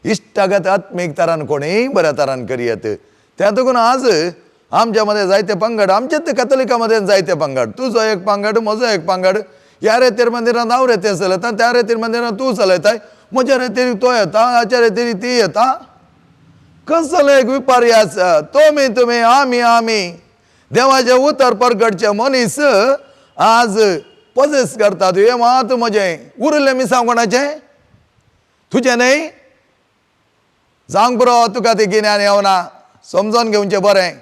इश्टागत आत्मीक तरान कोणूय बऱ्या तरान करयत. त्या देखून आज आमच्या मदें जायते पंगड, आमचेच कथलिका मदें जायते पंगड, तुजो एक पंगड, म्हजो एक पंगड, ह्या रेतीर मंदिरांत हांव रेतीर चलयता, त्या रेतीर मंदिरांत तूं चलयताय, म्हज्या रेतीर तो येता, हाच्या रेतीर ती येता. कसलो एक विपर्यास. तुमी तुमी, आमी आमी. देवाचें उतर परगटचे मनीस आज पजेस करतात. हें मात म्हजें, उरिल्लें मिसांव कोणाचें? तुजें न्हय. जावंक पुरो तुका ती गिन्यान येवना, समजोन घेवचें बरें.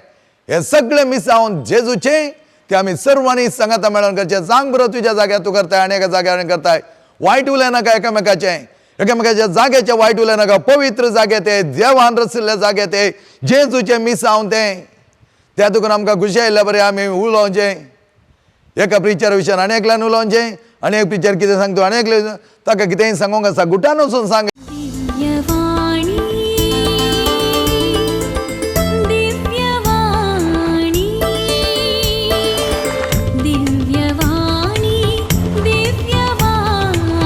हें सगळें मिसांव जेजूचें, तें आमी सर्वांनी सांगाता मेळोन करचें. जावंक पुरो तुज्या जाग्यार तूं करताय आनी एका जाग्यार करताय. वायट उलयनाका एकामेकाचें, एकामेकाच्या जाग्याचें वायट उलयनाका. पवित्र जागे ते, देवान रचिल्ले जागे ते, जेजूचें मिसांव तें. त्या देखून आमकां खुशी आयिल्ल्या बरें आमी उलोवचें एका प्रिचर विशयान आनी एकल्यान उलोवचें, आनी एक प्रिचर कितें सांगता आनी एकले ताका कितेंय सांगूंक आसा, गुटान वचून सांग. दिव्यवाणी, दिव्यवाणी, दिव्यवाणी, दिव्यवाणी.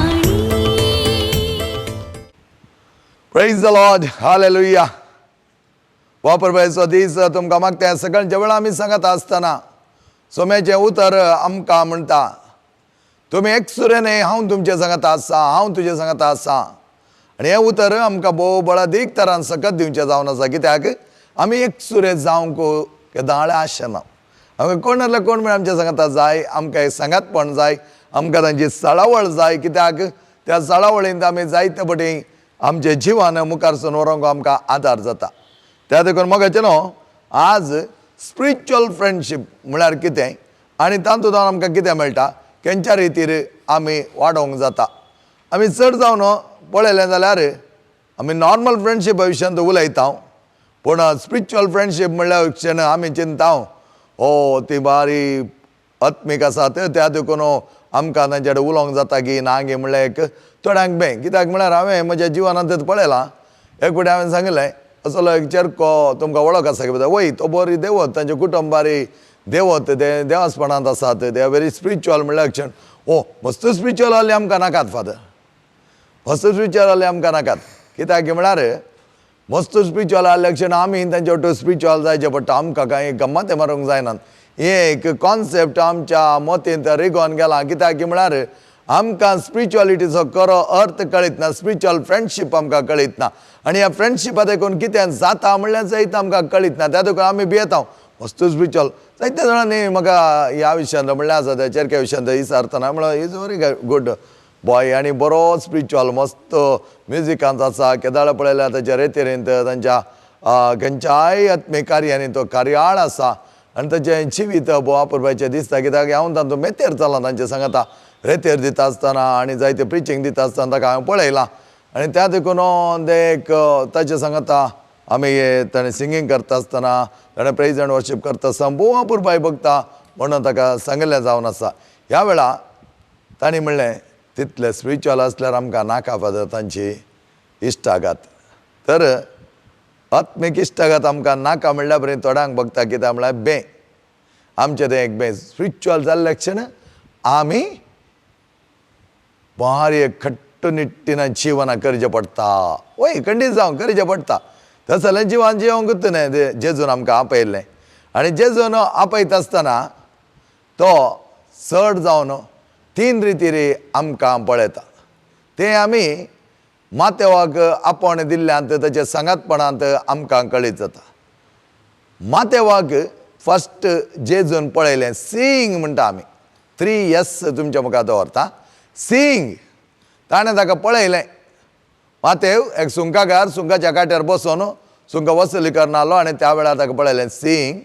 प्रेज the Lord, hallelujah. वापर दीस तुमकां मागता. सगळ्यांच्या वेळा आमी सांगत आसतना सोम्याचें उतर आमकां म्हणटा, तुमी एकसुरे न्हय, हांव तुमचें सांगत आसा, हांव तुजें सांगत आसा. आनी हें उतर आमकां भोव बळादीक तरान सकत दिवचें जावन आसा. कित्याक आमी एकसुरे जावंक केदाळे आशना. आमकां कोण नाल्यार कोण म्हळ्यार आमच्या सांगता जाय, आमकां एक सांगातपण जाय, आमकां तांची चळावळ जाय. कित्याक त्या चळावळींत आमी जायते पटी आमचें जिवन मुखार सून व्हरूंक आमकां आदार जाता. त्या देखून मोगाचें न्हू, आज स्पिरिच्युअल फ्रेंडशीप म्हळ्यार कितें आनी तातूंत आमकां कितें मेळटा, खंयच्या रितीर आमी वाडोवंक जाता. आमी चड जावन पळयलें जाल्यार आमी नॉर्मल फ्रेंडशीप विशयांत उलयता, पूण स्पिरिच्युअल फ्रेंडशीप म्हणल्यार क्षण आमी चिंता, ओ ती बारी आत्मीक आसात, त्या देखून आमकां तांचे कडेन उलोवंक जाता की ना गी म्हणल्यार एक थोड्यांक बें. कित्याक म्हळ्यार हांवें म्हज्या जिवनांत पळयलां. एक फावटी हांवें सांगिल्लें, असलो एक चेरको तुमकां वळख आसा की वय, तो बरी देवत, तांचे कुटुंब बारी देवत, ते देवासपणांत आसात, they are very spiritual. म्हणल्यार क्षण, ओ मस्त स्पिरिच्युअल आहले आमकां नाकात फादर, मस्त स्पिरिच्युअल आहले आमकां नाकात. कित्याक म्हळ्यार मस्त स्पिरिच्युअल आहले क्षण आमी तांचे वटेन स्पिरिच्युअल जायचें पडटा, आमकां कांय गम्मतें मारूंक जायनात. हें एक कॉन्सेप्ट आमच्या मतींत रिगोन गेलां. कित्याक म्हळ्यार आमकां स्पिरिच्युअलिटीचो खरो अर्थ कळीत ना, स्पिरिच्युअल फ्रेंडशीप आमकां कळीत ना, आनी ह्या फ्रेंडशिपा देखून कितें जाता म्हणल्यार सयत आमकां कळीत ना. त्या देखून आमी भियेता मस्त स्पिरिच्युअल. जायते जाणांनी म्हाका ह्या विशयांत म्हणल्यार आसा त्या चेरक्या विशयांत विचारतना म्हणल्यार, is very good boy आनी बरो स्पिरिच्युअल, मस्त म्युजिकांत आसा. केदाळ पळयल्यार ताच्या रेतेरींत तांच्या खंयच्याय आत्मीक कार्यांनी तो कार्याळ आसा आनी ताचें जिवीत भोव अपुरबायचें दिसता. कित्याक हांव तांचो मेतेर चल्ला, तांचे सांगाता रेतेर दिता आसतना आनी जायते प्रिचींग दिता आसतना ताका हांवें पळयलां. आनी त्या देखून ते एक ताचे सांगाता आमी ताणें सिंगींग करता आसतना, ताणें प्रेज एंड वर्शीप करता आसतना भोव अपुरबाय बघता म्हणून ताका सांगिल्लें जावन आसा. ह्या वेळा तांणी म्हणलें, तितले स्पिरिच्युअल आसल्यार आमकां नाका फादर तांची इश्टागात. तर आत्मीक इश्टागात आमकां नाका म्हणल्यार बरें थोड्यांक बघता. कित्याक म्हळ्यार बें आमचें तें एक बें स्पिरिच्युअल जाल्लें क्षण आमी भारी एक कट्टुनिट्टीन जिवनां करचें पडटा. वय खंडीत जावं करचें पडटा, तसलें जाल्यार जिवन जिवंकूच न्हय तें जेजून आमकां आपयल्लें. आनी जेजून आपयता आसतना तो चड जावन तीन रितीर आमकां पळयता. तें आमी मातेवाक आपोवणें दिल्ल्यांत ताच्या सांगातपणांत आमकां कळीत जाता. मातेवाक फस्ट जेजून पळयलें, सिंग म्हणटा आमी, थ्री एस तुमच्या मुखार दवरता. सिंग, ताणें ताका पळयलें. मातेव एक सुंकागार सुंकाच्या काट्यार बसून सुंका वसुली करून आलो आनी त्या वेळार ताका पळयलें, सिंग.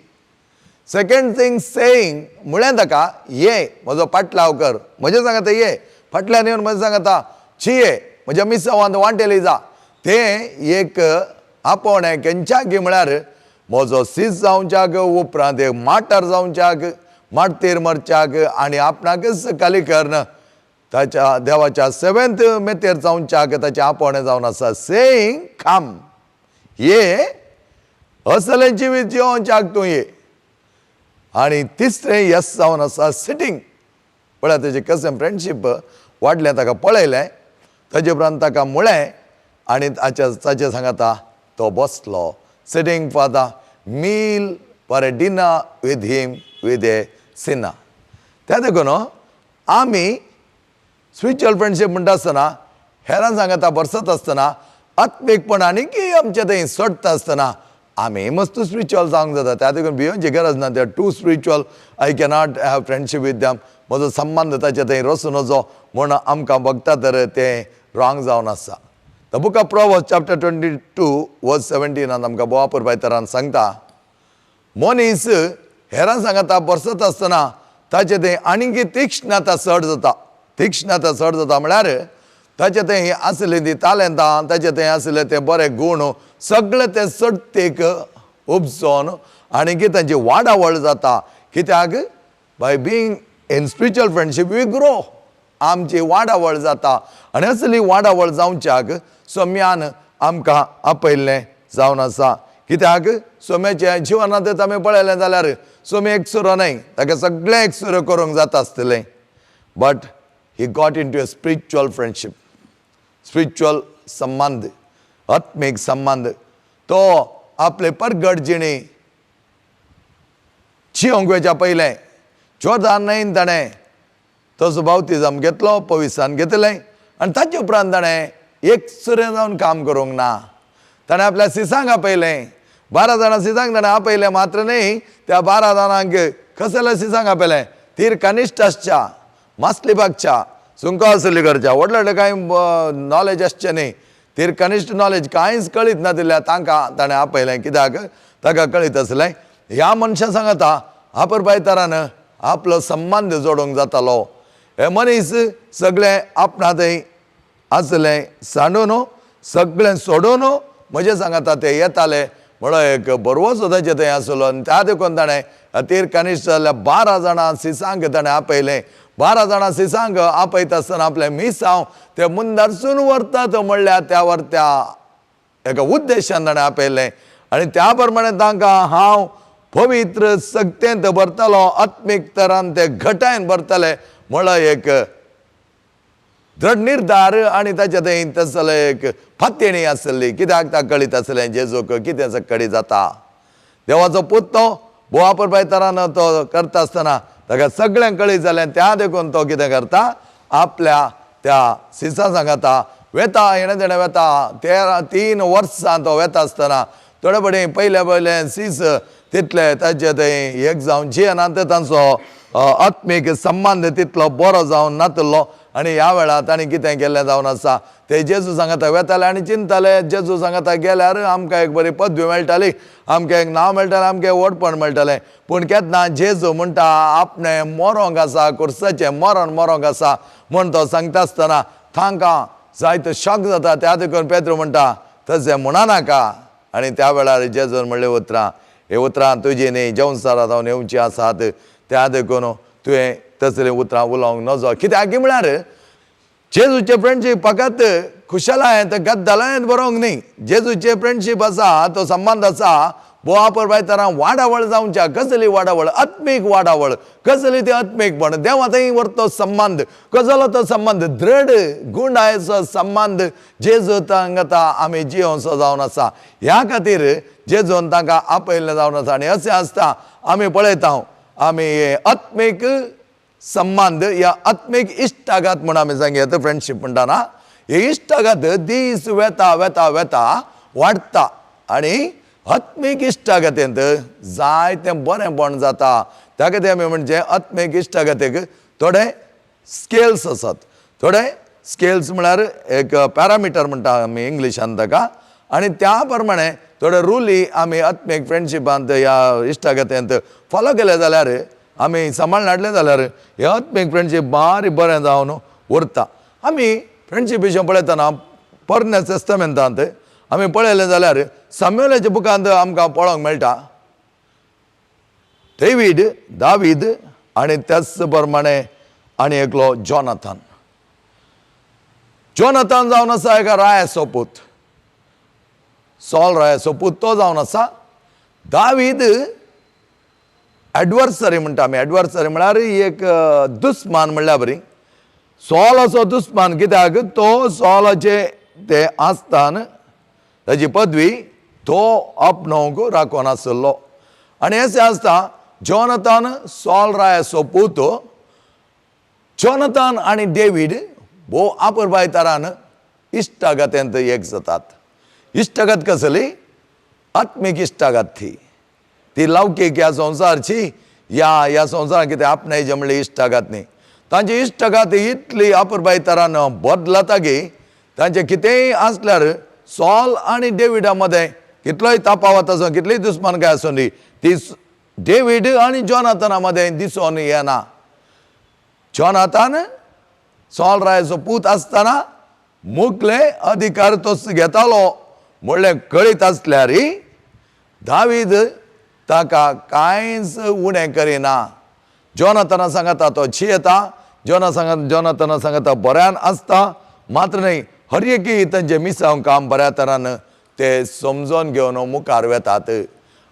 सेकंड थिंग सेईंग, म्हळें ताका, ये म्हजो पाटलाव कर, म्हजें सांगता ये फाटल्यान येवन म्हजें सांगता चिये म्हज्या मिसावांत वांटेली जा. तें एक आपोवणें केंच्याक म्हळ्यार म्हजो सीस जावच्याक, उपरांत एक माटर जावच्याक, माटतेर मरच्याक आनी आपणाकच खाली करून ताच्या देवाच्या सेवेंत मेतेर जावच्याक ताचें आपोवणें जावन आसा. सेईंग काम ये, असलें जिवीत जिवोवच्याक तूं ये. आनी तिसरें येस जावन आसा सिटींग. पळय तेजें कशें फ्रेंडशीप वाडलें. ताका पळयलें, ताजे उपरांत ताका म्हळें आनी ताच्या ताचे सांगाता तो बसलो, sitting for the meal, for a dinner with him with a sinner. त्या देखून आमी स्पिरिच्युअल फ्रेंडशीप म्हणटा आसतना, हेरां सांगाता बरसत आसतना, आत्मीकपण आनीकय आमचे थंय सोडटा आसतना आमी मस्त स्पिरिच्युअल जावंक जाता. त्या देखून भियोवची गरज ना, ते too spiritual, I cannot have friendship with them, म्हजो संबंद ताचे थंय रसूं नजो म्हूण आमकां भोगता तर तें रॉंग जावन आसा. The book of Proverbs chapter 22 verse 17 आमकां बोवा पुरबायतरान सांगता, मनीस हेरां सांगाता बरसत आसतना ताचें तें आनीक तीक्ष्णता चड जाता. तीक्ष्णता चड जाता म्हळ्यार ताचें तें आसलें ती तालेंतां, ताचें तें आसलें ते बरे गूण सगळे ते चडतेक उपजोन आनीक तांची वाडावळ जाता. कित्याक? By being in spiritual friendship we grow. आमची वाडावळ जाता आनी असली वाडावळ जावच्याक सोम्यान आमकां आपयल्लें जावन आसा. कित्याक सोम्याच्या जिवनांत आमी पळयलें जाल्यार सोमी एकसुरो न्हय, ताका सगळें एकसुरो करूंक जाता आसतलें, but he got into a spiritual friendship, spiritual संबंद, आत्मीक संबंद. तो आपले परगट जिणी जिवंक वयच्या पयलें जोर्दान न्हंयन ताणें तसो बावतिजम घेतलो, पविसान घेतलें आनी ताचे उपरांत ताणें एकसुरें जावन काम करूंक ना. ताणें आपल्या सिसांक आपयलें, 12 जाणां सिसांक ताणें आपयलें मात्र न्हय, त्या 12 जाणांक कसल्या सिसांक आपयलें? तीर कनिश्ठ आसच्या, मासली बागच्या, सुंको आसली करच्या, व्हडले व्हडले कांय नॉलेज आसचें न्हय, तीर कनिश्ठ नॉलेज कांयच कळीत नातिल्ल्या तांकां ताणें आपयलें. कित्याक ताका कळीत आसलें ह्या मनशां सांगता आपरबायतारान आपलो संबंद जोडूंक जातालो. हे मनीस सगळें आपणा थंय आसलें सांडून, सगळें सोडून म्हजें सांगता ते येताले म्हणो एक बरवसो ताचे थंय आसलो. आनी त्या देखून ताणें तीर कनिश्ठ जाल्ल्या 12 जाणां सिसांक ताणें आपयलें. 12 जाणां सिसांक आपयता आसतना आपलें मिसांव ते मुंदारसून व्हरतात म्हणल्यार त्या व्हरत्या एका उद्देशान ताणें आपयलें. आनी त्या प्रमाणे तांकां हांव पवित्र सक्तेंत भरतलो, आत्मीक तरान ते घटायन भरतले म्हणलो एक दृढ निर्धार आनी ताच्या थंय तसलो एक फात्यणी आसली. कित्याक ताका कळीत आसलें जेजूक कितें सकडी जाता. देवाचो पूत तो बोवा परबायतरान तो करता आसतना ताका सगळ्यांक कळीत जालें. त्या देखून तो कितें करता, आपल्या त्या सिसा सांगाता वेता, हेणें तेणें वेता. 3 वर्सां तो वेता आसतना थोडे फुडें पयले पयले सीस तितले ताचे थंय एक जावन जियेना, तांचो आत्मीक संबंद तितलो बरो जावन नातलो. आनी ह्या वेळार तांणी कितें केल्लें जावन आसा, ते जेजू सांगाता वेताले आनी चिंतताले जेजू सांगाता गेल्यार आमकां एक बरी पदवी मेळटाली, आमकां एक नांव मेळटालें, आमकां एक व्हडपण मेळटालें. पूण केन्ना जेजू म्हणटा आपणें मरोंक आसा, कुर्साचें मरण मरोंक आसा म्हूण तो सांगता आसतना तांकां जायतो शॉक जाता. त्या देखून पेत्रू म्हणटा तशें म्हणा नाका. आनी त्या वेळार जेजून म्हणलें उतरां, हे उतरां तुजी न्ही जेवणसारा जावन येवची आसात, त्या देखून तुवें तसलीं उतरां उलोवंक नजो. कित्याक म्हळ्यार जेजूचे फ्रेंडशीप फकत खुशालायेंत गद्दलायेंत बरोवंक न्ही. जेजूचे फ्रेंडशीप आसा, तो संबंद आसा बोवा परबायतरां वाडावळ जावच्या. कसली वाडावळ? आत्मीक वाडावळ. कसली ती आत्मीकपण? देवा थंय व्हरतो संबंद. कसलो तो संबंद? दृढ गुंडायचो संबंद जेजू तांकां आमी जियोवचो जावन आसा. ह्या खातीर जेजून तांकां आपयल्लें जावन आसा. आनी अशें आसता आमी पळयता आमी आत्मीक संबंद या आत्मीक इश्टागात म्हूण आमी सांगया फ्रेंडशीप म्हणटा ना, ही इश्टागात दीस वेता वेता वेता वाडटा आनी आत्मीक इश्टागतेंत जायतें बरेंपण जाता. त्या खातीर आमी म्हणजे आत्मीक इश्टागतेक थोडे स्केल्स आसात. थोडे स्केल्स म्हळ्यार एक पॅरामिटर म्हणटा आमी इंग्लिशान ताका. आनी त्या प्रमाणे थोडे रुली आमी आत्मीक फ्रेंडशिपांत ह्या इश्टागतेंत फॉलो केले जाल्यार, आमी सांबाळून हाडलें जाल्यार हे आत्मीक फ्रेंडशीप बारी बरें जावन उरता. आमी फ्रेंडशीप विशय पळयतना पोरण्या टेस्टामेंटांत आमी पळयलें जाल्यार सामुएलाच्या बुकांत आमकां पळोवंक मेळटा डेवीड, दावीद आनी त्याच प्रमाणे आनी एकलो जॉनाथान. जॉनाथान जावन आसा एका रायाचो पूत, सॉल रायाचो पूत तो जावन आसा. दावीद एडवर्सरी म्हणटा आमी. एडवर्सरी म्हळ्यार एक दुस्मान म्हणल्यार बरी. सॉलाचो दुस्मान कित्याक तो सॉलाचे ते आस्थान ताजी पदवी तो आपणोवंक राखून आसलो. आनी अशें आसता जोनाथान सॉल रायाचो पूत. जोनाथान आनी डेवीड भोव आपुरबाय तरान इश्टागतेंत एक जातात. इश्टागत कसली? आत्मीक इश्टागत. ती ती लौकीक ह्या संवसारची ह्या ह्या संवसारान कितें आपणायचें म्हणल्यार इश्टागत न्ही. तांची इश्टागत इतली आपुरबाय तरान बदलता की तांचें कितेंय आसल्यार सॉल आनी डेविडा मदें कितलोय तापावत आसूं, कितलीय दुस्मानकाय आसूं दी, ती डेवीड आनी जोनाथाना मदें दिसून येना. जोनाथान सॉल रायाचो पूत आसतना मुखले अधिकार तोच घेतालो म्हणलें कळीत आसल्यार दावीद ताका कांयच उणें करिना. जोनाथाना सांगता तो चियेता, जोनाथाना सांगता बऱ्यान आसता, मात्र न्हय हर एकी तांचें मिसांव काम बऱ्या तरान ते समजून घेवन मुखार वेतात.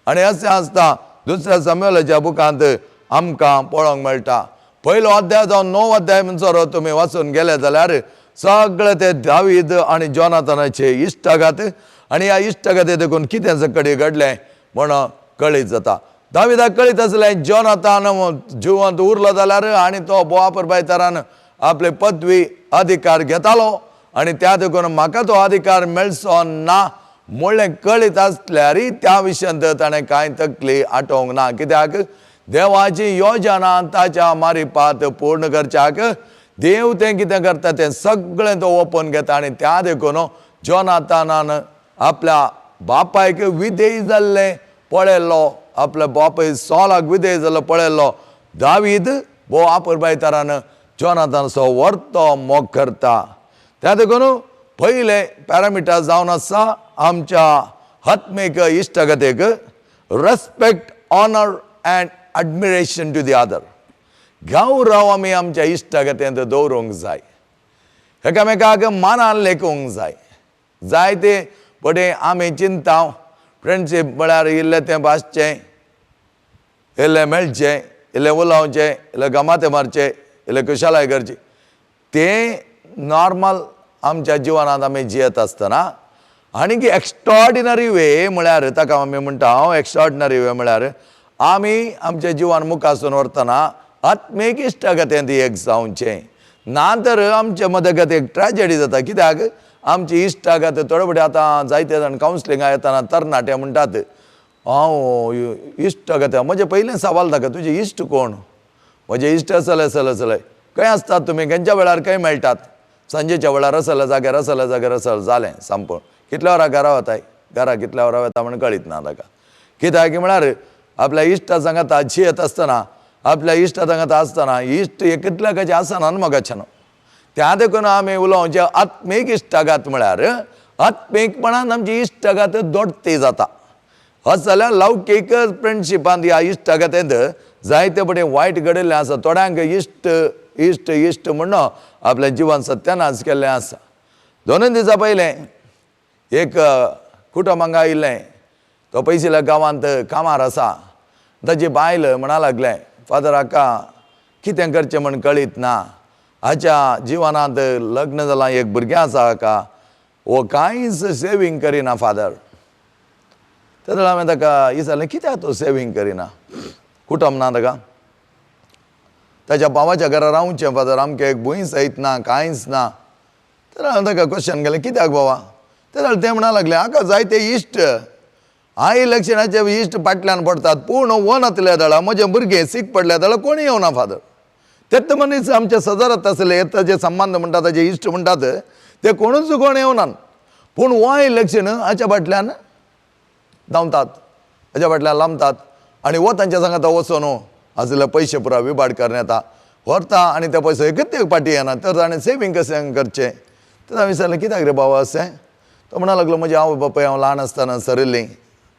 आनी अशें आसता दुसऱ्या सामुएलाच्या बुकांत आमकां पळोवंक मेळटा. पयलो अध्याय जावन 9 अध्याय म्हणसर तुमी वाचून गेले जाल्यार सगळे ते दावीद आनी जोनाथानाचे इश्टागत आनी ह्या इश्टागते देखून कितें कडेन घडलें म्हण कळीत जाता. दाविदाक कळीत आसलें जोनाथान जिवंत उरलो जाल्यार आनी तो बोवापर तरान आपले पदवी अधिकार घेतालो आनी त्या देखून म्हाका तो अधिकार मेळचो ना म्हणलें कळीत आसल्यार त्या विशयांत ताणें कांय तकली आटोवंक ना. कित्याक देवाची योजना ताच्या मारिपात पूर्ण करच्याक देव तें कितें करता तें सगळें तो ओपन घेता. आनी त्या देखून जोनाथानान आपल्या बापायक विधेय जाल्लें पळयल्लो, आपल्या बापाय सॉलाक विधेय जाल्लो पळयल्लो. दावीद भोव आपुरबाय तरान जोनाथानाचो वर्तो मोग करता. त्या देखून पयलें पॅरामिटर जावन आसा आमच्या आत्मीक इश्टागतेक respect, honour and admiration to the other. गौरव आमी आमच्या इश्टागतेंत दवरूंक जाय, एकामेकाक मानान लेखूंक जाय. जायते पटे आमी चिंता फ्रेंडशीप म्हळ्यार इल्लें तें भासचें, इल्लें मेळचें, इल्लें उलोवचें, इल्लें गमाते मारचें, इल्लें खुशालाय करची, तें नॉर्मल आमच्या जिवनांत आमी जियेत आसतना. आनीक एक्स्ट्रॉर्डिनरी वे म्हळ्यार ताका आमी म्हणटा हांव एक्स्ट्रॉर्डिनरी वे म्हळ्यार आमी आमच्या जिवन मुखासून व्हरतना आत्मीक इश्टागतेंत एक जावचें. ना तर आमच्या मदगत एक ट्रॅजेडी जाता. कित्याक आमची इश्टागत थोडे फावटी आतां जायते जाण कावन्सिलिंगाक येतना तरणाटे म्हणटात हांव इश्टागत म्हजें पयलें सवाल ताका तुजे इश्ट कोण? म्हजे इश्ट आसले आसले आसले खंय आसतात तुमी? खंयच्या वेळार खंय मेळटात? सांजेच्या वेळार आसले जाग्यार आसले जाग्यार आसले जालें संपूर्ण. कितल्या वरां घरा वताय? घरा कितल्या वरां वता म्हण कळीत ना ताका. कित्याक म्हळ्यार आपल्या इश्टा सांगाता जियेत आसतना, आपल्या इश्टा सांगाता आसतना इश्ट कितल्या कशें आसना न्हू मगाच्यान. त्या देखून आमी उलोवचें आत्मीक इश्टागत म्हळ्यार आत्मीकपणान आमची इश्टागत दोडटी जाता. अशें जाल्यार लौकीक फ्रेंडशिपांत ह्या इश्टागतेंत जायते पटे वायट घडिल्लें आसा. थोड्यांक इश्ट इश्ट इश्ट म्हण आपलें जिवन सत्यानाश केल्लें आसा. 2 दिसां पयलें एक कुटुंब हांगा आयिल्लें, तो पयशिल्ल्या गांवांत कामार आसा. ताजी बायल म्हणा लागलें फादर हाका कितें करचें म्हण कळीत ना, हाच्या जिवनांत लग्न जालां, एक भुरगें आसा हाका, हो कांयच सेवींग करिना फादर. तेन्ना हांवें ताका विचारलें कित्याक तो सेवींग करिना? कुटुंब ना ताका? ताच्या भावाच्या घरा रावचें फादर, आमकां एक भूंय सयत ना, कांयच ना. तेन्ना हांवें ताका क्वेश्चन केलें कित्याक बाबा? तेन्ना तें म्हणा लागलें हाका जायते इश्ट आई लक्षणाचे इश्ट फाटल्यान पडटात, पूण हो नातल्या जाल्यार म्हजें भुरगें सीक पडल्या जाल्यार कोणी येवना फादर. तेत मनीस आमच्या सजारात आसले ताजे संबंद म्हणटा ताजे इश्ट म्हणटात ते कोणूच कोण येवनात, पूण हो इलेक्शन हाच्या फाटल्यान धांवतात, हाच्या फाटल्यान लांबतात आनी हो तांच्या सांगाता वचून आसले पयशे पुरा विबाड करून येता व्हरता आनी ते पयशे एकच एक पाटी येना तर ताणें सेवींग कशें करचें? तेन्ना हांवें विचारलें कित्याक रे बाबा अशें? तो म्हणा लागलो म्हजे आवय बापाय हांव ल्हान आसतना सरिल्लीं,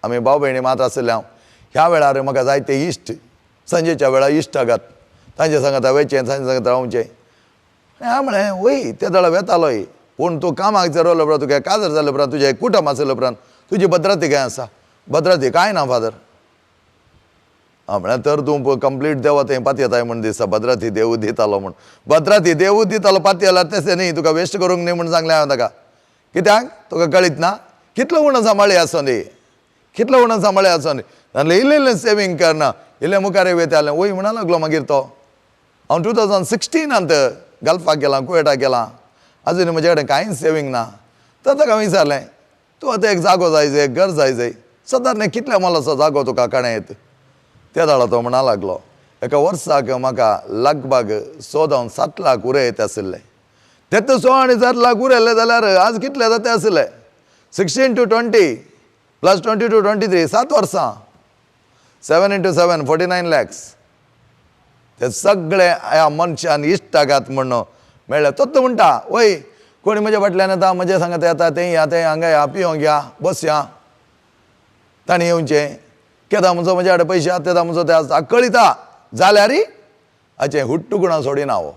आमी भाव भयणी मात आशिल्ले हांव. ह्या वेळार म्हाका जायते इश्ट सांजेच्या वेळार इश्टागत तांचे सांगाता वयचें, तांचे सांगाता रावचें. हांवें म्हळें वय ते दळ वेतालोय, पूण तूं कामाक जरवलो उपरांत तुका काजार जाले उपरांत तुजें कुटुंब आसले उपरांत तुजी भद्राती खंय आसा? भद्राती कांय ना फादर. हांव म्हळ्यार तर तूं कंप्लीट देवा थंय पातयेताय म्हण दिसता, भद्राती देवू दितालो म्हण. भद्राती देवू दितालो पातयेल्यार तशें न्ही, तुका वेस्ट करूंक न्ही म्हण सांगलें हांवें ताका. कित्याक तुका कळीत ना कितलो उणो सांबाळी आसूं दी, कितलो उणो सांबाळी आसूं दी, नासलें इल्लें इल्लें सेवींग करना, इल्लें मुखार वयतालें. वय म्हणा लागलो मागीर तो, हांव 2016 गल्फाक गेलां, कुवेटाक गेलां, आजून म्हजे कडेन कांयच सेवींग ना. तर ताका हांवें विचारलें, तूं आतां एक जागो जाय जाय, एक घर जाय जाय, सदांच कितल्या मोलाचो जागो तुका काणें येत? त्या दाडा तो म्हणा लागलो, एका वर्साक म्हाका लगभग 6 जावं 7 लाख उरयत आशिल्ले. तेत 6 आनी 7 लाख उरयले जाल्यार आज कितले जाता आशिल्ले? 16 to 20 plus 22 23, 7 वर्सां, 7 into 7 49 lakhs. ते सगळे ह्या मनशान इश्टागात म्हण मेळ्ळे. तो तो म्हणटा, वय कोणी म्हज्या फाटल्यान येता, म्हज्या सांगता येता, तें या तें हांगा या, पिवंक या, बस या, ताणें येवचें केदा म्हणचो म्हज्या कडेन पयशे आसा, तेदा म्हणचो ते आसता कळिता जाल्यार हाचें हुट्टुकुणां सोडिना हो.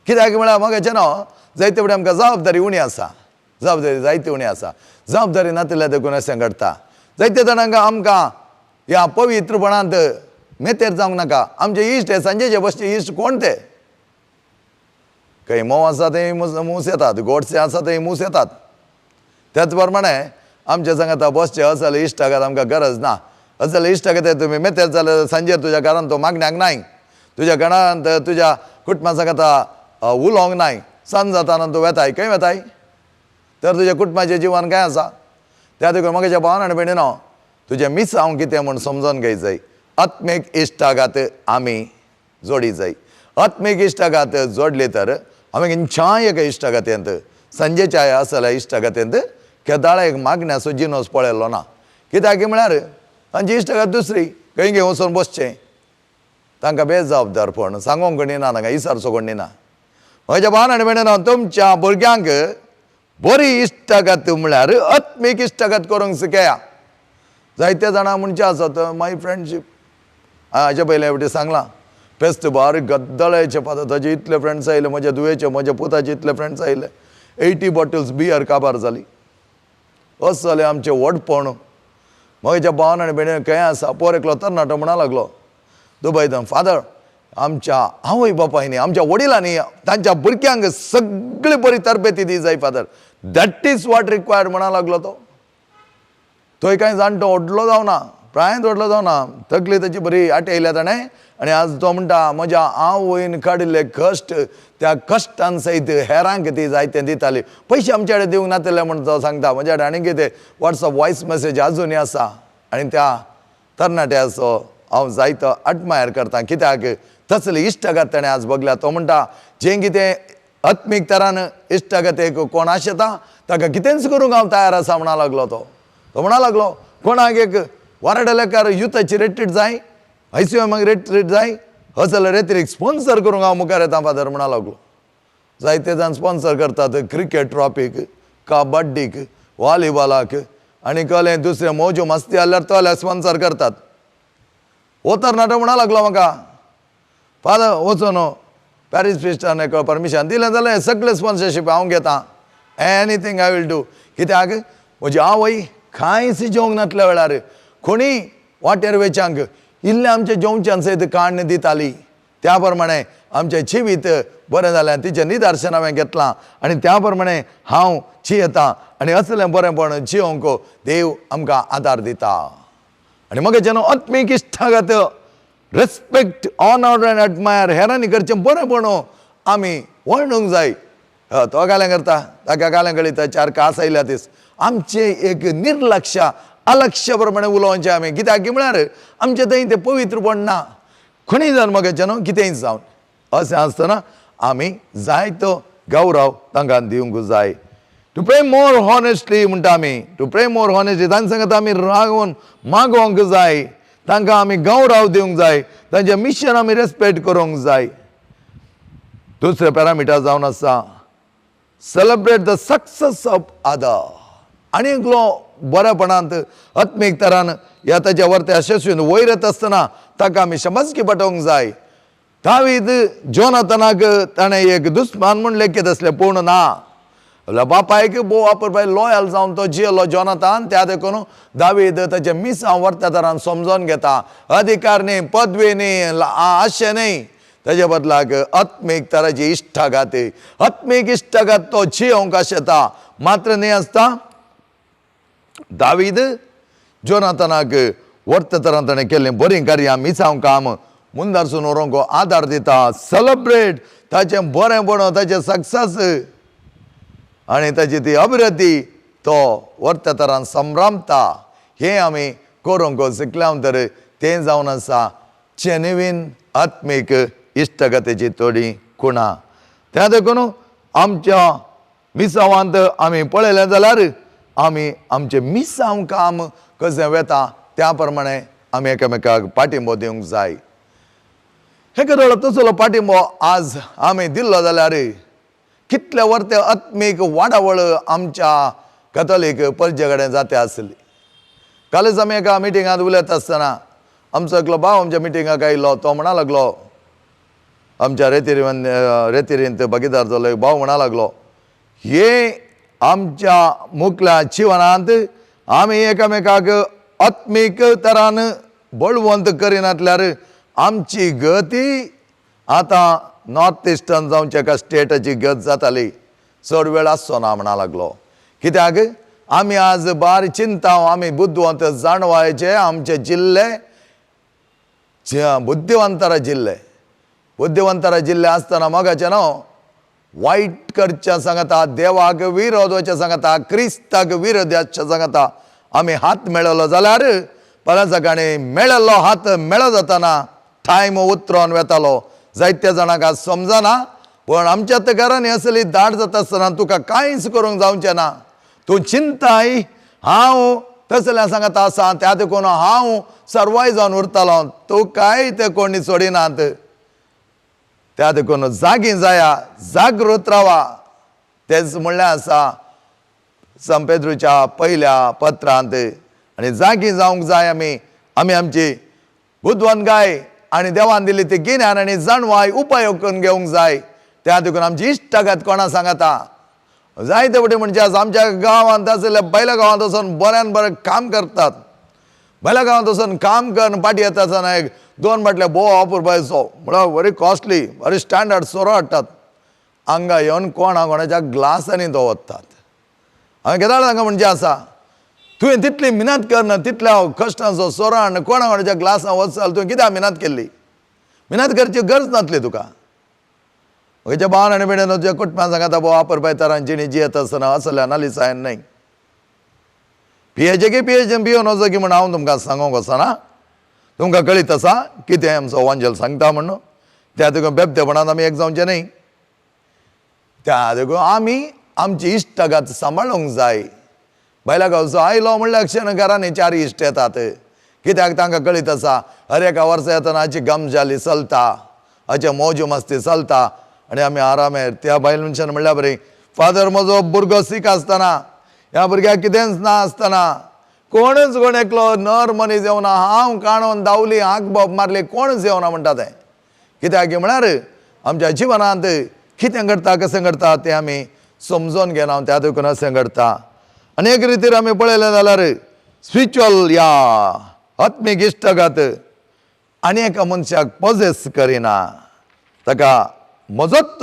कित्याक म्हळ्यार म्हाका हेचें न्हू जायते फुडें आमकां जबाबदारी उणी आसा, जबाबदारी जायती उणी आसा, जबाबदारी नातिल्ल्या देखून अशें घडटा. जायते जाणांक आमकां ह्या पवित्रपणांत मेतेर जावंक नाका. आमचे इश्ट हे सांजेचे बसचे इश्ट कोण ते? खंय मोव आसा थंय मूस येतात, गोडसे आसा थंय मूस येतात. त्याच प्रमाणे आमच्या सांगता बसचे असले इश्टागत आमकां गरज ना. असले इश्टागत तुमी मेतेर जाल्यार सांजेर तुज्या घरांत तो मागण्याक नाय, तुज्या घरांत तुज्या कुटुंबा सांगता उलोवंक नाय, सांज जाताना तूं वेताय, खंय वेताय? तर तुज्या कुटुंबाचें जिवन कांय आसा? त्या देखून म्हज्या भावान आनी भयणीनो, तुजें मिसांव कितें म्हूण समजून घेय जाय. आत्मीक इश्टागात आमी जोडी जाय. आत्मीक इश्टागात जोडली तर आमी खंयच्याय एका इश्टागातेंत, सांजेच्या असल्या इश्टागातेंत केदाळा एक मागण्याचो जिनोस पळयलो ना. कित्याक म्हळ्यार तांची इश्टागात दुसरी खंय घेवन वचून बसचें, तांकां बेजबाबदारपण सांगोंक कोणी ना, तांकां इसारचो कोणी ना. म्हज्या भावान आनी भयणीनो, तुमच्या भुरग्यांक बरी इश्टागात म्हळ्यार आत्मीक इश्टागात करूंक शिकया. जायते जाणां म्हणचे आसत माय फ्रेंडशीप, हाजे पयले फावटी सांगलां, फेस्त बारीक गद्दळायचे पाता, ताजे इतले फ्रेंड्स आयले, म्हज्या धुवेचे म्हज्या पुताचे इतले फ्रेंड्स आयले, 80 बॉटल्स बियर काबार जाली. अशें जालें आमचें व्हडपण. म्हज्या भावान आनी भयणीन खंय आसा, पोर एकलो तरणाटो म्हणा लागलो दुबयतान, फादर आमच्या आवय बापायनी आमच्या वडिलांनी तांच्या भुरग्यांक सगळी बरी तरबेती दी जाय father, that is what required म्हणा लागलो तो. थंय कांय जाणटो व्हडलो जावना, प्रायंत व्हडलो जावना, तकली ताची बरी आटयल्या ताणें, आनी आज तो म्हणटा म्हज्या आवयन काडिल्ले कश्ट, त्या कश्टान सयत हेरांक ती जायतें दिताली, पयशे आमचे कडेन दिवंक नातिल्ले म्हण तो सांगता. म्हज्या कडेन आनी कितें वॉट्सअप वॉयस मॅसेज आजुनूय आसा, आनी त्या तरणाट्याचो हांव जायतो अडमायर करता, कित्याक तसली इश्टागत ताणें आज बगल्या. तो म्हणटा जें कितें आत्मीक तरान इश्टागतेक कोण आशेता ताका कितेंच करूंक हांव तयार आसा म्हणा लागलो तो. तो म्हणा लागलो कोणाक एक वारडा लेखार युथाची रेट्रीट जाय, आयसीएमाक रेट्रीट जाय, हो जाल्यार रेत्रीक स्पॉन्सर करूंक हांव मुखार येता फादर म्हणा लागलो. जायते जाण स्पॉन्सर करतात क्रिकेट ट्रॉफीक, कबड्डीक, वॉलीबॉलाक, आनी कहलें दुसरें मोजो मस्ती आसल्यार तो जाल्यार स्पॉन्सर करतात. हो तरणाटो म्हणा लागलो म्हाका, फादर वचून पॅरीस फिस्टान एक परमिशन दिलें जाल्यार सगळें स्पॉन्सरशीप हांव घेतां, एनीथींग I will do. कित्याक म्हजी आवय कांयच जेवंक नासल्या वेळार कोणी वाटेर वेच्यांक इल्लें आमचें जेवच्यान सयत काण्ण दिताली, त्या प्रमाणे आमचें जिवीत बरें जालें, तिचें निदर्शन हांवें घेतलां आनी त्या प्रमाणे हांव जियेतां आनी असलें बरेंपण जियोंक देव आमकां आदार दिता. आनी मगे जेन्ना आत्मीक इश्टागत रेस्पेक्ट, ऑनर आनी एडमायर हेरांनी करचें बरेंपण आमी वळणूंक जाय. तो गाल्यां करता, ताका गाल्यां कळयता, चार कास आयल्या दीस आमचें एक निर्लक्ष अलक्ष प्रमाणे उलोवचें आमी, कित्याक म्हळ्यार आमचें थंय तें पवित्रपण ना. खंय जावन मगेचें न्हू कितेंय जावन अशें आसतना आमी जायतो गौरव तांकां दिवंक जाय. टू प्रे मोर हॉनेस्टली म्हणटा आमी, टू प्रे मोर हॉनेस्टली, तांचे सांगता आमी रागोवन मागोवंक जाय, तांकां आमी गौरव दिवंक जाय, तांचें मिशन आमी रेस्पेक्ट करूंक जाय. दुसरें पॅरामिटर जावन आसा celebrate the success of other. आनी एकलो बरेपणांत आत्मीक तरान ह्या ताच्या वरते यशस्वीन वयर येता आसतना ताका आमी शमजकी पटोवंक जाय. दावीद जोनाथनाक ताणें एक दुस्मान म्हूण लेखीत आसलें, पूण ना बापायक भोव वापर लॉयल जावन तो जियेलो जोनाथान, त्या देखून दावीद ताचें मिसांव वरत्या तरान समजोन घेता. अधिकार न्ही, पदवी न्ही, आशें न्ही, ताजे बदलाक आत्मीक तराची इश्टागात, आत्मीक इश्टागात तो जियोंक आशेता. मात्र न्हय आसता दावीद जोनाथनाक वर्त तरान ताणें केल्लीं बरीं कार्यां मिसांव काम मुंदारसून व्हरूंक आदार दिता, सेलेब्रेट ताचें बरेंपण, ताचें सक्सेस आनी ताची ती अभिवृद्धी तो वर्त तरान संभ्रमता. हें आमी करूंक शिकल्या तर तें जावन आसा जेन्युइन आत्मीक इश्टागतीची थोडी खुणां. त्या देखून आमच्या मिसांवांत आमी पळयलें जाल्यार आमी आमचें मिसांव काम कशें वेता त्या प्रमाणे आमी एकामेकाक पाठिंबो दिवंक जाय. हे गजाल तसलो पाठिंबो आज आमी दिल्लो जाल्यार कितले वर्ते आत्मीक वाडावळ आमच्या कथोलीक परजे कडेन जाता आसली. कालच आमी एका मिटिंगांत उलयता आसतना आमचो एकलो भाव आमच्या मिटिंगाक आयलो, तो म्हणा लागलो आमच्या रेतिरींत भागीदार जालो एक भाव म्हणा लागलो, हे आमच्या मुखल्या जिवनांत आमी एकामेकाक आत्मीक तरान बळवंत करिनातल्यार आमची गती आतां नॉर्थ इस्टर्न जावच्या एका स्टेटाची गत जाताली, चड वेळ आसचो ना म्हणा लागलो. कित्याक आमी आज बार चिंता, आमी बुद्धवंत जाणवायचे आमचे जिल्ले बुद्धिवंतारा जिल्ले, बुद्धिवंतारा जिल्ले आसतना मोगाचें न्हू वायट करच्या सांगता, देवाक विरोध वचच्या सांगता, क्रिस्ताक विरोध वचच्या सांगता आमी हात मेळयलो जाल्यार परत सकाळी मेळिल्लो हात मेळो जाताना टायम उतरोन वेतालो. जायत्या जाणांक आज समजना, पूण आमच्या त्या घरांनी असली दाट जाता आसतना तुका कांयच करूंक जावचें ना, तूं चिंताय हांव तसल्या सांगता आसा त्या देखून हांव सर्वाय जावन उरतालो, तूं कांय ते कोणी सोडिनात. त्या देखून जागी जाया, जागृत रावा. तेच म्हणलें आसा संपेद्रूच्या पयल्या पत्रांत. आनी जागी जावंक जाय आमी, आमी आमची बुदवंतकाय आनी देवान दिल्ली ती गिन्यान आनी जाणवाय उपयोग करून घेवंक जाय. त्या देखून आमची इश्टागत कोणा सांगता जायते फावटी म्हणजे आज आमच्या गांवांत आशिल्ल्या बैला गांवांत वचून बऱ्यान बरें काम करतात, बैला गांवांत वचून काम करून पाटी येता आसतना एक दोन बाटल्या भोव अपुरबायचो म्हळ्यार व्हरी कॉस्टली व्हरी स्टँडर्ड सोरो हाडटात, हांगा येवन कोणा कोणाच्या ग्लासांनी तो वतात. हांवें केदाळ हांगा म्हणजे आसा तुवें तितली मिनत करना, तितल्या कश्टांचो सोरो हाडून कोणा कोणाच्या ग्लासां वचसाल तुवें कित्याक मिनत केल्ली? मिनत करची गरज नासली तुका. म्हज्या भावान आनी भयणीन तुज्या कुटुंबान सांगता भोव अपुरबाय तरान जिणी जियेत आसतना असल्या नालिसायन न्हय पियेचें की पियेचें पियोन वचो की म्हण हांव तुमकां सांगूंक वचना, तुमकां कळीत आसा कितें आमचो वांजेल सांगता म्हण. त्या देखून बेबदेपणान आमी एक जावचें न्हय, त्या देखून आमी आमची इश्टागत सांबाळूंक जाय. बायला गांवचो आयलो म्हणल्यार क्षण घरांनी चार इश्ट येतात, कित्याक तांकां कळीत आसा हर एका वर्सा येतना हाची गमजाली चलता, हाचे मौज मस्ती चलता आनी आमी आरामेर. त्या बायल मनशान म्हणल्यार बरी फादर म्हजो भुरगो सीक आसतना, ह्या भुरग्याक कितेंच ना आसतना कोणूच कोण एकलो नर मनीस येवना, हांव काणून धांवली हाक बोब मारली कोणूच येवना म्हणटा तें. कित्याक म्हळ्यार आमच्या जिवनांत कितें घडटा कशें घडटा तें आमी समजून घेना, त्या देखून अशें घडटा. आनी एक रितीर आमी पळयलें जाल्यार स्पिरिच्युअल या आत्मीक इश्टागत आनी एका मनशाक पोजेस करिना, ताका म्हजोच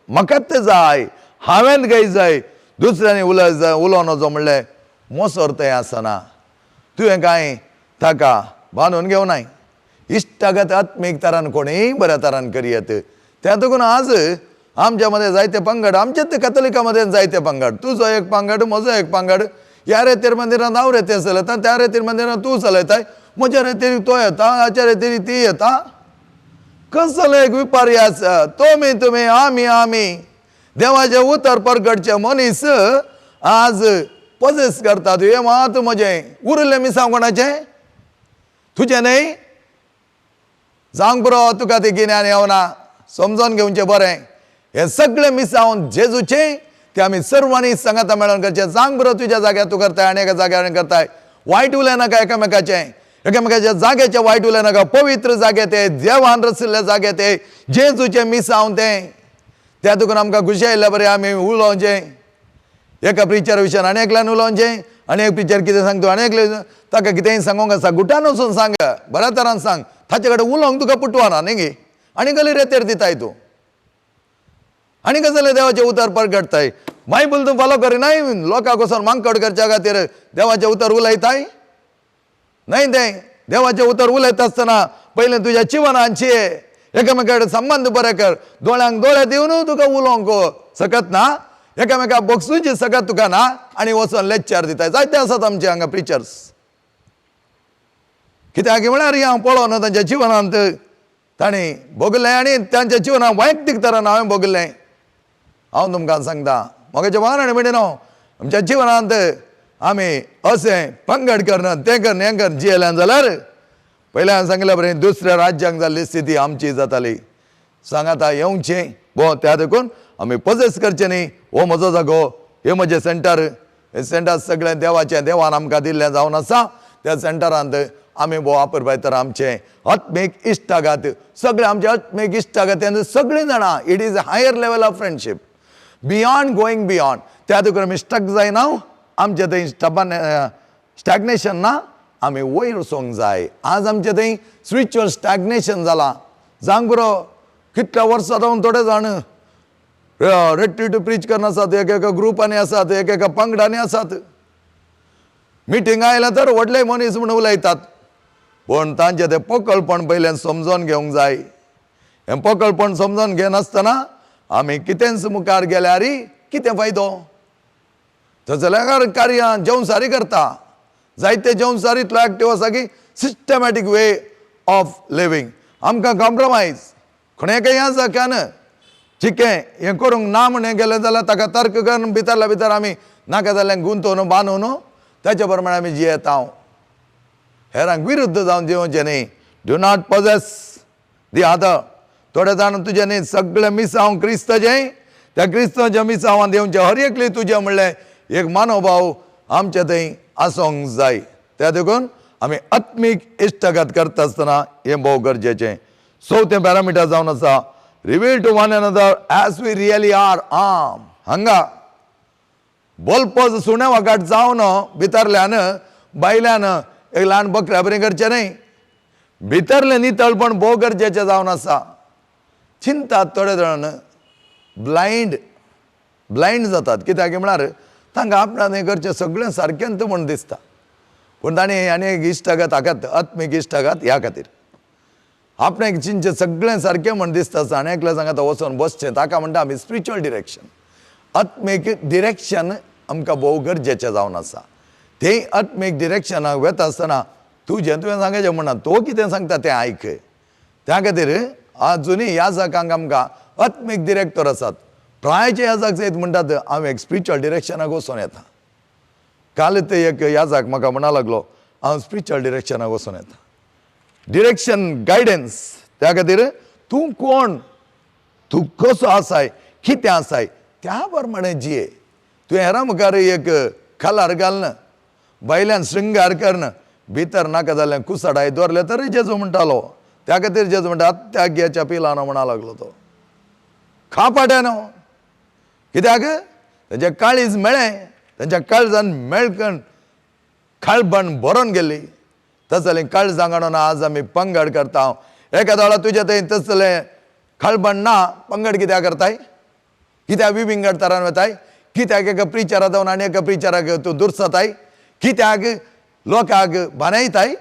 म्हाकाच जाय, हांवें गाय जाय, दुसऱ्यांनी उलय जाय उलोवन वचो म्हणलें मोसोर थंय आसना. तुवें कांय ताका बांदून घेवनाय. इश्टागत आत्मीक तरान कोणीय बऱ्या तरान करयत. त्या देखून आज आमच्या मदें जायते पंगड, आमच्याच कथोलिका मदें जायते पंगड, तुजो एक पंगड म्हजो एक पंगड, ह्या रेतीर मंदिरान हांव रेतीर चलयता, त्या रेतीर मंदिरान तूं चलयताय, म्हज्या रेतीर तो येता, हाच्या रेतीर ती येता, कसलो एक विपर्यास. तुमी तुमी आमी आमी देवाचें उतर परगटचे मनीस आज पोजेस करतात. हें मात म्हजें उरलें मिसांव कोणाचें तुजें न्हय, जावंक पुरो तुका तें गिन्यान येवना, समजोन घेवचें बरें. हें सगळें मिसांव जेजूचें तें आमी सर्वांनी सांगाता मेळोन करचें. जावंक पुरो तुज्या जाग्यार तूं करताय आनी एका जाग्यार करताय, वायट उलयनाका एकामेकाचें, एकामेकाच्या जाग्याचें वायट उलयनाका. पवित्र जागे ते, देवान रचिल्ले जागे ते, जेजूचें मिसांव तें. त्या देखून आमकां खुशी आयिल्ल्या बरें आमी उलोवचें एका प्रिचर विशयान आनी एकल्यान उलोवचें आनी एक प्रिचर कितें सांगता आनी एकले ताका कितेंय सांगूंक आसा गुटान वचून सांग, बऱ्या तरान सांग, ताचे कडेन उलोवंक तुका पुटवाना न्ही गे, आनी गली रेतेर दिताय तूं आनी कसलें देवाचें उतर परगटताय. बायबल तूं फॉलो करिनाय, लोकांक वचोन मांकड करच्या खातीर देवाचें उतर उलयताय न्हय. तें देवाचें उतर उलयता आसतना पयलें तुज्या जिवनांची एकामेका कडेन संबंद बरे कर. दोळ्यांक दोळे दिवन तुका उलोवंक सकत ना, एकामेका बगसूची सकत तुका ना, आनी वचोन लेक्चर दिताय. जायते आसात आमचे हांगा प्रिचर्स. कित्याक म्हळ्यार हांव पळोवन तांच्या जिवनांत तांणी भोगलें आनी तांच्या जिवनांत वैयक्तीक तरान हांवें भोगलें. हांव तुमकां सांगता म्हाका जेवण आनी म्हणटा न्हू, आमच्या जिवनांत आमी अशें पंगड करना, तें कर, हें कर जियेल्यान जाल्यार पयलें हांवें सांगिल्ल्या बरें दुसऱ्या राज्यांक जाल्ली स्थिती आमची जाताली. सांगाता येवचें बो, त्या देखून आमी पॉजेस करचें न्ही. हो म्हजो जागो, हें म्हजें सेंटर, हें सेंटर सगळें देवाचें, देवान आमकां दिल्लें जावन आसा. त्या सेंटरांत आमी भोव वापरपाय तर आमचें आत्मीक इश्टागात सगळें आमचें आत्मीक इश्टागात सगळीं जाणां. It is a higher level of friendship beyond going beyond. त्या देखून आमी स्टक जायना, आमचें थंय स्टबन स्टॅग्नेशन ना, आमी वयर वचोंक जाय. आज आमचें थंय स्पिरिच्युअल स्टॅग्नेशन जालां. जावंक पुरो कितल्या वर्सां जावन थोडे जाण रेट्रीट प्रीच करना आसात, एक एका ग्रुपांनी आसात, एक एका पंगडांनी आसात. मिटींग आयल्या तर व्हडले मनीस म्हूण उलयतात, पूण तांचें तें पोकळपण पयलें समजोन घेवंक जाय. हें पोकळपण समजोन घेनासतना आमी कितेंच मुखार गेल्यार कितें फायदो? थंय जाल्यार कार्यां जेवसारी करता, जायते जेवसारी इतलो एक्टीव आसा की सिस्टमॅटीक वे ऑफ लिवींग. आमकां कॉम्प्रोमायज खंय खंय आसा can चिकें हें करूंक ना म्हण हें गेलें जाल्यार ताका तर्क करून भितरल्या भितर आमी नाका जाल्यार गुंतोवन बांदून ताच्या प्रमाणे आमी जियेता. हेरांक विरुद्ध जावन जिवचें न्ही. Do not possess the other. थोडे जाण तुजें न्ही सगळें मिसांव क्रिस्ताचें, त्या क्रिस्ताच्या मिसांवान येवचें हर एकली तुजें म्हणलें एक मानोभाव आमचे थंय आसूंक जाय. त्या देखून आमी आत्मीक इश्टागत करता आसतना हें भोव गरजेचें. चवथें पॅरामिटर जावन आसा reveal to one another as we really are. आम हांगा बोलपोज सुण्या वागाट जावन भितरल्यान भायल्यान एक ल्हान बकऱ्या बरें करचें न्हय. भितरलें नितळपण भोव गरजेचें जावन आसा. चिंतात थोडे जाण ब्लायंड ब्लायंड जातात. कित्याक म्हळ्यार तांकां आपणाक हें करचें सगळें सारकेंच म्हूण दिसता, पूण ताणें आनी एक इश्टागत हाकात आत्मीक इश्टागत ह्या खातीर आपणाक चिंतचें सगळें सारकें म्हूण दिसता आसता आनी एकल्या सांगता वचोन बसचें. ताका म्हणटा आमी स्पिरिच्युअल डिरेक्शन. आत्मीक डिरेक्शन आमकां भोव गरजेचें जावन आसा. तें आत्मीक डिरेक्शनाक वता आसतना तुजें तुवें सांगचें म्हणना, तो कितें सांगता तें आयक. त्या खातीर आजुनूय ह्या जागांक आमकां आत्मीक डिरेक्टर आसात. प्रायचे ह्या जाग सयत म्हणटात हांव एक स्पिरिच्युअल डिरेक्शनाक वचोन येता. काल ते एक ह्या जाग म्हाका म्हणा लागलो हांव स्पिरिच्युअल डिरेक्शनाक वचोन येता. डिरेक्शन गायडन्स त्या खातीर तूं कोण, तूं कसो आसाय, कितें आसाय त्या प्रमाणे जिये. तुवें हेरां मुखार एक कलर घालना, भायल्यान शृंगार करना, भितर नाका जाल्यार कुसडाय दवरले तरी जेजू म्हणटालो. त्या खातीर जेजू म्हणटा अत्याग्याच्या पिलानो म्हणा लागलो तो खापाट्यानो. कित्याक तेंचे काळीज मेळ्ळें, तेंच्या काळजान मेळकण खाळबण भरोन गेली. तसलें काळजां काडून आज आमी पंगड करता. एका दोळा तुज्या थंय तसलें खळबण ना, पंगड कित्याक करताय? कित्याक विविंगड तरान वताय? कित्याक एका प्रिचरा जावन आनी एका प्रिचराक तूं दुरसताय? कित्याक लोकांक बानयताय?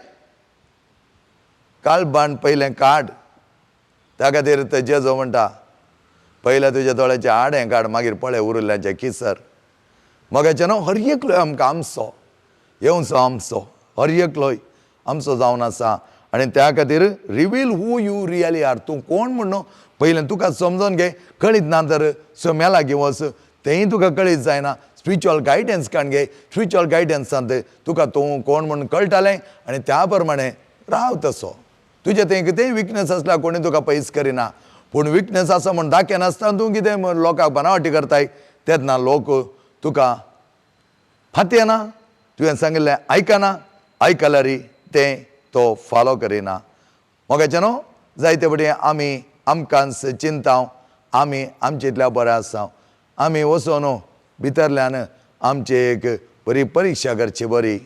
काळबाण पयलें काड. त्या खातीर ते जेजो म्हणटा पयलें तुज्या दोळ्याचें आडें काड, मागीर पळय उरिल्ल्याचें किसर. मगाचें न्हू हर एकलो आमकां आमचो येवचो आमचो हर एकलो आमचो जावन आसा. आनी त्या खातीर reveal who you really are. तूं कोण म्हण पयलें तुका समजोन घे. कळीत ना तर सम्या लागीं वच, तेंय तुका कळीत जायना. स्पिरिच्युअल गायडन्स काडून घे. स्पिरिच्युअल गायडन्सांत तुका तूं कोण म्हूण कळटालें आनी त्या प्रमाणे राव तसो. तुजें थंय कितेंय विकनस आसल्यार कोणी तुका पयस करिना, पूण विकनस आसा म्हूण दाखयनासतना तूं कितें लोकांक बनावटी करताय तेन्ना लोक तुका फातयेना, तुवें सांगिल्लें आयकना, आयकल्यार तें तो फॉलो करिना. मोगाचें न्हू जायते फावटी आमी आमकांच चिंता, आमी आमचे इतल्या बरें आसा, आमी वचोन भितरल्यान आमची एक बरी परिक्षा करची बरी.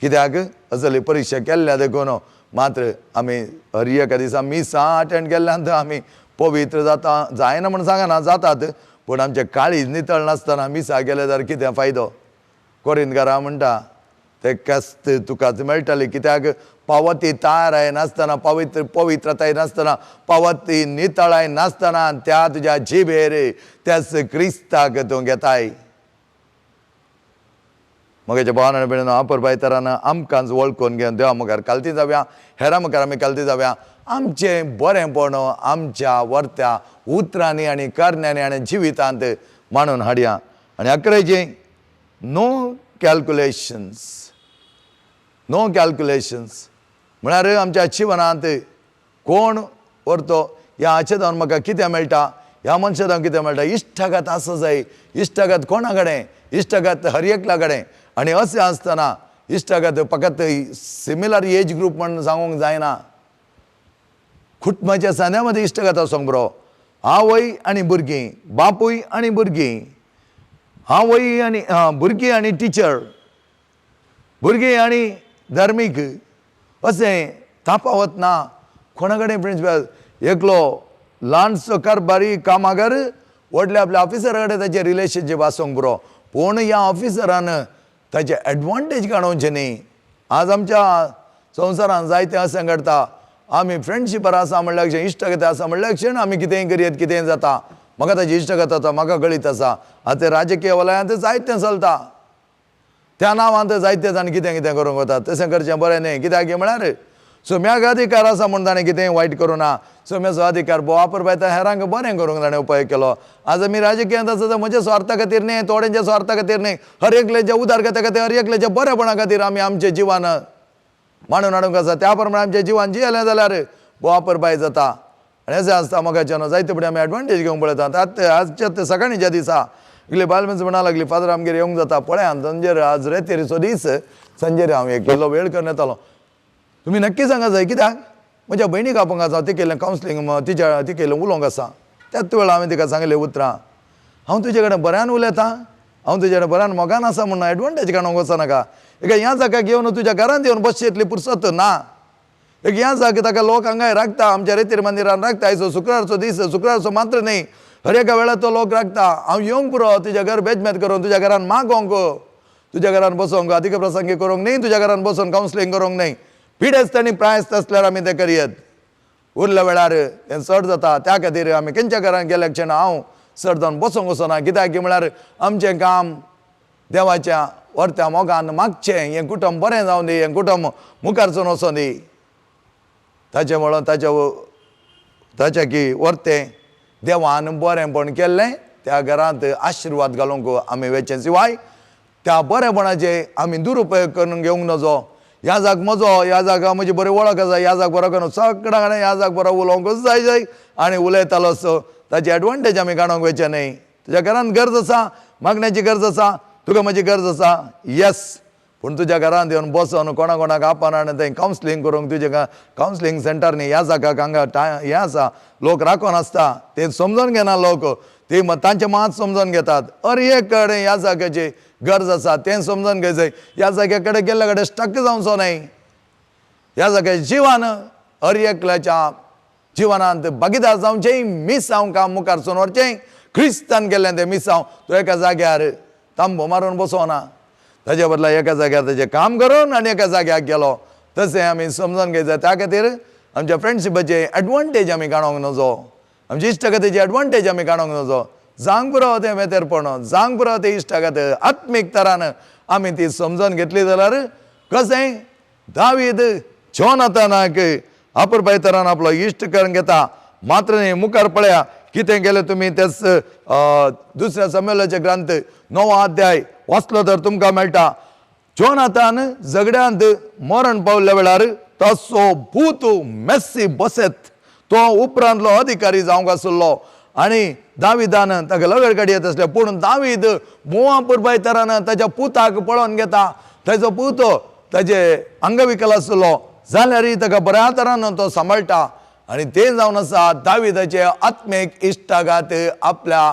कित्याक असली परिक्षा केल्ल्या देखून मात्र आमी हर एका दिसा मिसां अटेंड केल्ल्यान आमी पवित्र जाता जायना म्हूण सांगना, जातात, पूण आमचें काळीज नितळ नासतना मिसा गेले जाल्यार कितें फायदो? कोरिंतकारां म्हणटा ते कस्त तुकाच मेळटले, कित्याक पावती ताराय नासतना, पवित्र पवित्रताय नासतना, पावती नितळाय नासतना त्या तुज्या जिबेर त्याच क्रिस्ताक तूं घेताय. मगेच्या भावान आनी भयणीनो, अपुरबाय तरान आमकांच वळखून घेवन देवा मुखार कालती जावया, हेरां मुखार आमी कालती जावया. आमचें बरेंपण आमच्या वर्त्या उतरांनी आनी करण्यांनी आनी जिवितांत मांडून हाडया. आनी अकरायचें, नो कॅल्कुलेशन्स. नो कॅल्कुलेशन्स म्हळ्यार आमच्या जिवनांत कोण व्हरतो ह्या हाचे जावन म्हाका कितें मेळटा, ह्या मनशा जावन कितें मेळटा, इश्टागत आसूं जाय. इश्टागत कोणा कडेन? इश्टागत हर एकल्या कडेन. आनी अशें आसतना इश्टागत फकत सिमिलर एज ग्रूप म्हण सांगूंक जायना. कुटुंबाच्या सांद्या मदीं इश्टागत आसूंक बरो. आवय आनी भुरगीं, बापूय आनी भुरगीं, आवय आनी भुरगीं आनी टिचर, भुरगीं आनी धार्मीक, अशें तापावत ना कोणा कडेन. प्रिंसिपल एकलो ल्हानसो कारभारी कामागर व्हडल्या आपल्या ऑफिसरा कडेन ताचें रिलेशनशीप आसूंक पुरो, पूण ह्या ऑफिसरान ताचे एडवांटेज काडोवचें न्ही. आज आमच्या संवसारान जायतें अशें घडटा, आमी फ्रेंडशिपार आसा म्हणल्यार क्षण, इश्टागत आसा म्हणल्यार क्षण आमी कितेंय करयत, कितेंय जाता. म्हाका ताची इश्टागत आसा, म्हाका कळीत आसा. आतां राजकीय वलयांत जायतें चलता, त्या नांवान जायते जाण कितें कितें करूंक वतात. तशें करचें बरें न्ही, कित्याक म्हळ्यार सोम्याक अधिकार आसा म्हूण ताणें कितेंय वायट करूं ना. सोम्याचो अधिकार वापर हेरांक बरें करूंक ताणें उपाय केलो. आज आमी राजकीयांत आसा तर म्हज्या स्वार्था खातीर न्ही, थोड्यांच्या स्वार्था खातीर न्ही, हर एकल्याच्या उदारगता खातीर, हर एकल्याच्या बरेपणा खातीर आमी आमचें जिवन मांडून हाडूंक आसा. त्या प्रमाणे आमचें जिवन जियेलें जाल्यार वापर बाय जाता. आनी अशें आसता मोगाच्यान जायते फुडें आमी एडवांटेज घेवंक पळयतात. आतां आजच्या सकाळींच्या दिसा इतली बायल मनीस म्हणा लागली, फादर आमगेर येवंक जाता पळया संजेर, आज रेतेरीचो दीस, संजेर हांव एक इल्लो वेळ करून येतालो. तुमी नक्की सांगा जाय, कित्याक म्हज्या भयणीक आपोवंक आसा, तिगेलें कावन्सिलींग तिच्या तिगेलें उलोवंक आसा. त्याच वेळार हांवें तिका सांगलें उतरां, हांव तुजे कडेन बऱ्यान उलयतां, हांव तुजे कडेन बऱ्यान मोगान आसा म्हणून एडवांटेज काडूंक वचनाका. एका ह्या जाग्याक येवन तुज्या घरांत येवन बसचे इतली पुरसत ना. एक ह्या जाग्याक ताका लोक हांगाय राखता, आमच्या रेतीर मंदिरान राखता. आयचो शुक्रारचो दीस, शुक्रारचो मात्र न्ही, हर एका वेळार तो लोक राखता. हांव येवंक पुरो तुज्या घर बेजमेत करून, तुज्या घरान मागोंक, तुज्या घरान बसोंक, अधिक प्रसंगी करूंक न्ही, तुज्या घरान बसून कावन्सिलींग करूंक न्ही. पिडेस्त आनी प्रायस्त आसल्यार आमी तें करयत, उरल्या वेळार हें चड जाता. त्या खातीर आमी खंयच्या घरान गेल्या क्षण हांव चड जावन बसोंक वचना, कित्याक म्हळ्यार आमचें काम देवाच्या वर्त्या मोगान मागचें, हें कुटुंब बरें जावं दी, हें कुटुंब मुखार चोवन वचों दी. ताचें म्हणून ताच्या ताच्या की वर्तें देवान बरेंपण केल्लें त्या घरांत आशिर्वाद घालूंक आमी वेचें शिवाय त्या बरेपणाचें आमी दुरुपयोग करून घेवंक नजो. ह्या जाग म्हजो, ह्या जागा म्हजी बरी वळख आसा, ह्या जाग बरो करून सगळ्या कडेन ह्या जाग बरो उलोवंकूच जाय जाय आनी उलयतालो असो ताची एडवांटेज आमी काडूंक वयचें न्ही. तुज्या घरांत गरज आसा, मागण्याची गरज आसा, तुका म्हजी गरज आसा, येस, पूण तुज्या घरांत येवन बसोन कोणा कोणाक आपण आनी थंय कावन्सिलींग करूंक तुज्या कावन्सिलींग सेंटर न्ही, ह्या जागाक हांगा हें आसा, लोक राखून आसता, ते समजून घेना लोक, ते तांचे मात समजून घेतात. अरे एक कडेन ह्या जाग्याची गरज आसा तें समजून घेवचें. ह्या जाग्या कडेन गेल्ल्या कडेन स्टक जावचो न्हय. ह्या जाग्यार जिवान हर एकल्याच्या जिवनांत भागीदार जावचें, मिसांव काम मुखार चोवन व्हरचें. क्रिस्तान केल्लें तें मिसांव तो एका जाग्यार तांबो मारून बसोना, ताजे बदला एका जाग्यार ताजें काम करून आनी एका जाग्याक गेलो. तशें आमी समजून घेवचें. त्या खातीर आमच्या फ्रेंडशिपाचे एडवांटेज आमी काडूंक नजो, आमच्या इश्टागतीची एडवांटेज आमी काडूंक नजो. जावंक पुरो तें मेतेरपण, जावंक पुरो तें इश्टागत. आत्मीक तरान आमी ती समजून घेतली जाल्यार कशें दावीद जोनाथानाक अपुरबाय तरान आपलो इश्ट करून घेता. मात्र न्ही, मुखार पळया कितें केलें तुमी तेच दुसऱ्या सम्मेलनाचे ग्रंथ 9 अध्याय वाचलो तर तुमकां मेळटा. जोनाथान झगड्यांत मरण पावल्या वेळार तसो भूत मेस्सी बसेत तो उपरांतलो अधिकारी जावंक आशिल्लो आनी दाविदान ताका लगड काडयत आसले. पूण दावीद मोवा पुरबाय तरान ताच्या पुताक पळोवन घेता. ताचो पूत ताजे अंगविकल आशिल्लो जाल्यारय ताका बऱ्या तरान तो सांबाळटा. आनी तें जावन आसा दाविदाचे आत्मीक इश्टागात आपल्या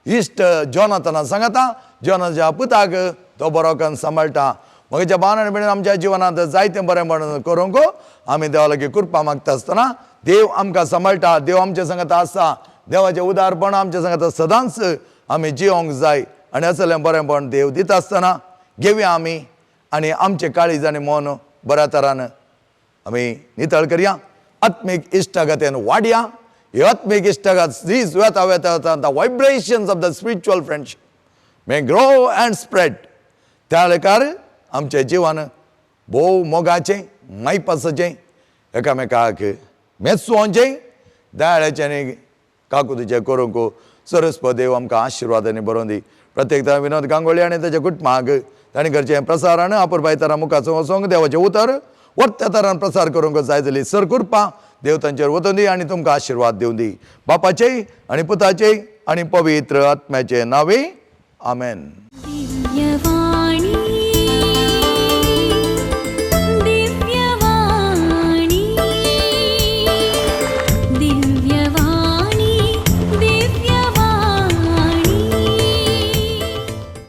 इश्ट जोनाथाना सांगता, जोनाच्या पुताक तो बरो करून सांबाळटा. म्हज्या भावान आनी भयणीन आमच्या जिवनांत जायतें बरें करूंक आमी देवा लागीं कृपा मागता आसतना देव आमकां सांबाळटा, देव आमच्या सांगता आसा, देवाचें उदारपण आमच्या सांगता सदांच आमी जिवंक जाय आनी असलें बरेंपण देव दिता आसतना घेवया आमी आनी आमचें काळीज आनी मन बऱ्या तरान आमी नितळ करया. आत्मीक इश्टागतेन वाडया. ही आत्मीक इश्टागत दीस वेता वेता वेता the vibrations of the spiritual friendship may grow and spread. त्या लेखार आमचें जिवन भोव मोगाचें, मायपासाचें, एकामेकाक मेचोवचें, दयाळाचें आनी काकुतीचें करूंक सरस्पत देव आमकां आशिर्वाद आनी बरोवन दी. प्रत्येक विनोद गांगोळी आनी ताच्या कुटुंबाक तांणी घरचें प्रसारण अपुरबाय तरां मुखार वचोंक देवाचें उतर वर्त्या तरान प्रसार करूंक जाय जाली सर कृपा देव तांचेर वचून दी आनी तुमकां आशिर्वाद दिवं दी. बापाचें आनी पुताचें आनी पवित्र आत्म्याचें नांवे, आमेन.